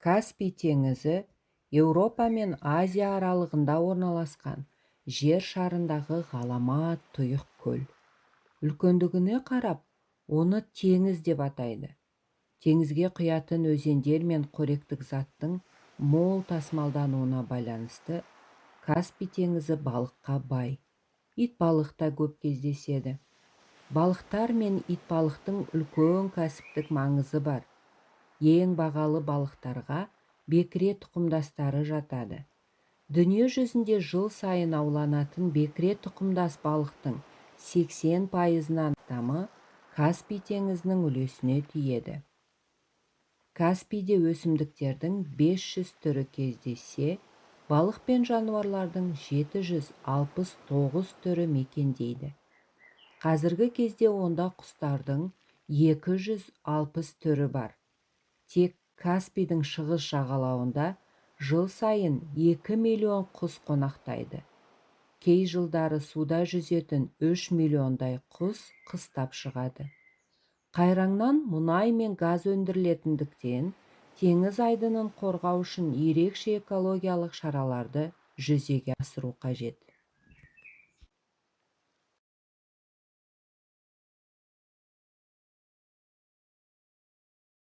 Каспий теңізі Еуропа мен Азия аралығында орналасқан жер шарындағы ғаламат тұйық көл. Үлкендігіне қарап, оны теңіз деп атайды. Теңізге құятын өзендер мен қоректік заттың мол тасымалдануына байланысты Каспий теңізі балыққа бай. Итбалық та көп кездеседі. Балықтар мен итбалықтың үлкен кәсіптік маңызы бар. Ең бағалы балықтарға бекіре тұқымдастары жатады. Дүние жүзінде жыл сайын ауланатын бекіре тұқымдас балықтың 80 пайызынан астамы Каспий теңізінің үлесіне тиеді. Каспийде өсімдіктердің 500 түрі кездессе, балық пен жануарлардың 769 түрі мекендейді. Қазіргі кезде онда құстардың 260 түрі бар. Тек Каспийдің шығыс жағалауында жыл сайын 2 миллион құс қонақтайды. Кей жылдары суда жүзетін 3 миллиондай құс қыстап шығады. Қайраңнан мұнай мен газ өндірілетіндіктен, теңіз айдынын қорғау үшін ерекше экологиялық шараларды жүзеге асыру қажет.